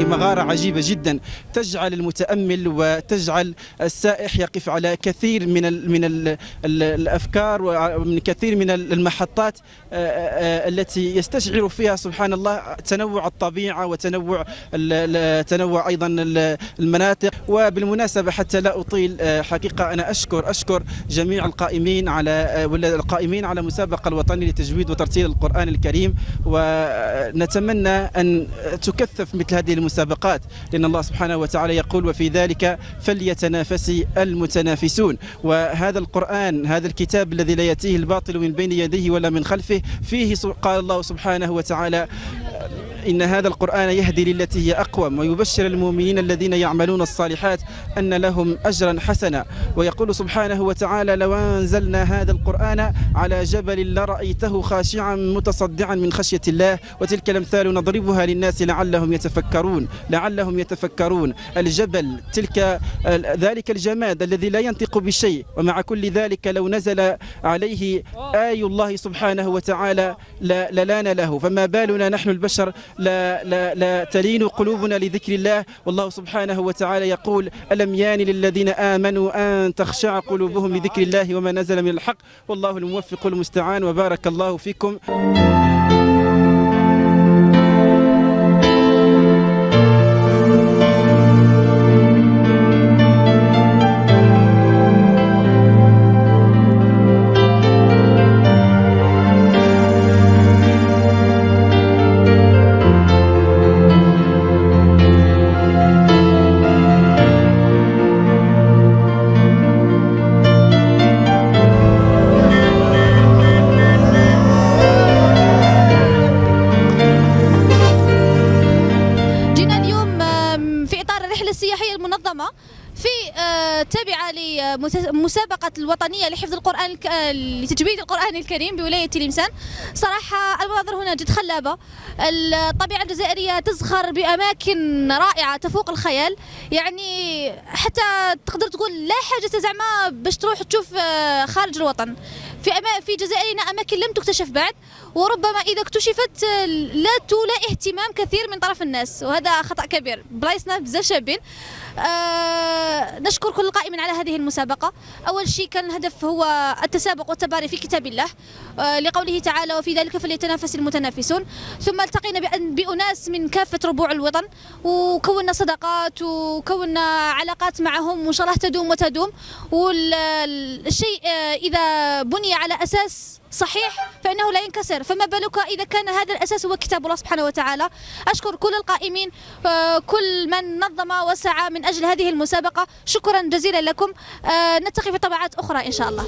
مغارة عجيبة جدا تجعل المتأمل وتجعل السائح يقف على كثير من الأفكار ومن كثير من المحطات التي يستشعر فيها سبحان الله تنوع الطبيعة وتنوع تنوع أيضا المناطق. وبالمناسبة حتى لا أطيل، حقيقة أنا أشكر جميع القائمين على ولا القائمين على مسابقة الوطني لتجويد وترتيل القرآن الكريم، ونتمنى أن تكثف مثل هذه المسابقات، لأن الله سبحانه وتعالى يقول وفي ذلك فليتنافس المتنافسون. وهذا القرآن، هذا الكتاب الذي لا يأتيه الباطل من بين يديه ولا من خلفه، فيه قال الله سبحانه وتعالى إن هذا القرآن يهدي للتي هي أقوم ويبشر المؤمنين الذين يعملون الصالحات أن لهم أجرا حسنا. ويقول سبحانه وتعالى لو أنزلنا هذا القرآن على جبل لرأيته خاشعا متصدعا من خشية الله وتلك الأمثال نضربها للناس لعلهم يتفكرون. لعلهم يتفكرون. الجبل، ذلك الجماد الذي لا ينطق بشيء، ومع كل ذلك لو نزل عليه آي الله سبحانه وتعالى للان له، فما بالنا نحن البشر لا لا لا تلين قلوبنا لذكر الله. والله سبحانه وتعالى يقول ألم يان للذين آمنوا أن تخشع قلوبهم لذكر الله وما نزل من الحق، والله الموفق المستعان، وبارك الله فيكم. جينا اليوم في إطار الرحلة السياحية المنظمة في تابعة لمسابقة الوطنية لحفظ القرآن لتجويد القرآن الكريم بولاية تلمسان. صراحة المناظر هنا جد خلابة، الطبيعة الجزائرية تزخر بأماكن رائعة تفوق الخيال، يعني حتى تقدر تقول لا حاجة زعما باش تروح تشوف خارج الوطن. في جزائرنا أماكن لم تكتشف بعد، وربما إذا اكتشفت لا تولى اهتمام كثير من طرف الناس، وهذا خطأ كبير. بلايصنا بزاف شابين. نشكر كل القائمين على هذه المسابقة. أول شيء كان الهدف هو التسابق والتباري في كتاب الله، لقوله تعالى وفي ذلك فليتنافس المتنافسون. ثم التقينا بأناس من كافة ربوع الوطن، وكونا صداقات وكونا علاقات معهم، وإن شاء الله تدوم وتدوم. والشيء إذا بني على أساس صحيح فإنه لا ينكسر، فما بالك إذا كان هذا الأساس هو كتاب الله سبحانه وتعالى. أشكر كل القائمين، كل من نظم وسعى من أجل هذه المسابقة، شكرا جزيلا لكم. نلتقي في طبعات أخرى إن شاء الله.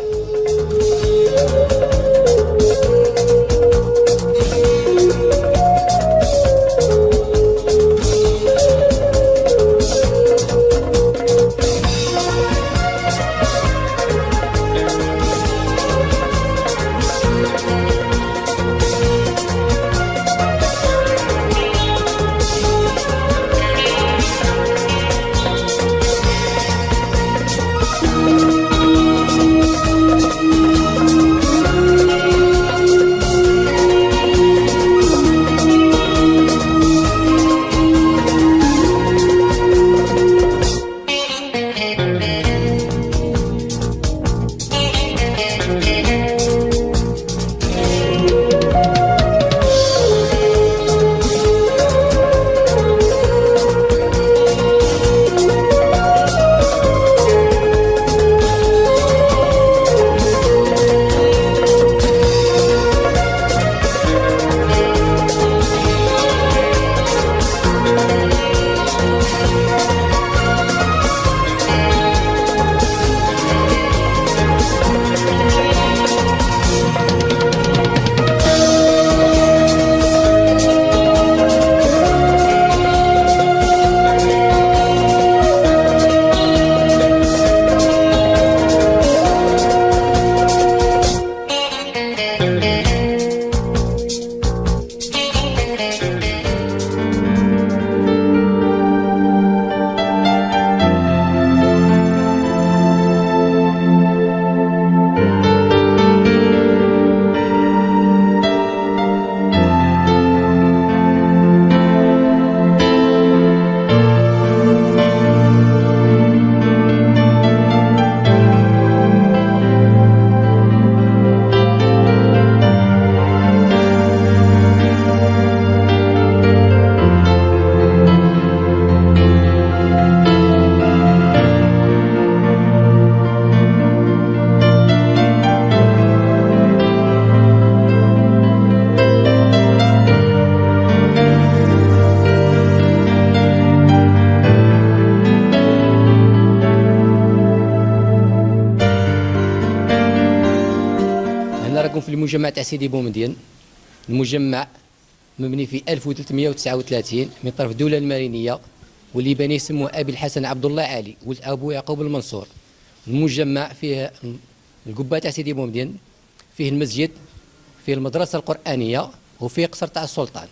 المجمع تاع سيدي بومدين. المجمع مبني في 1339 من طرف الدولة المرينية، واللي بنيه يسموه أبي الحسن عبد الله علي ولد أبو يعقوب المنصور. المجمع فيه القبة تاع سيدي بومدين، فيه المسجد، فيه المدرسة القرآنية، وفيه قصر تاع السلطان.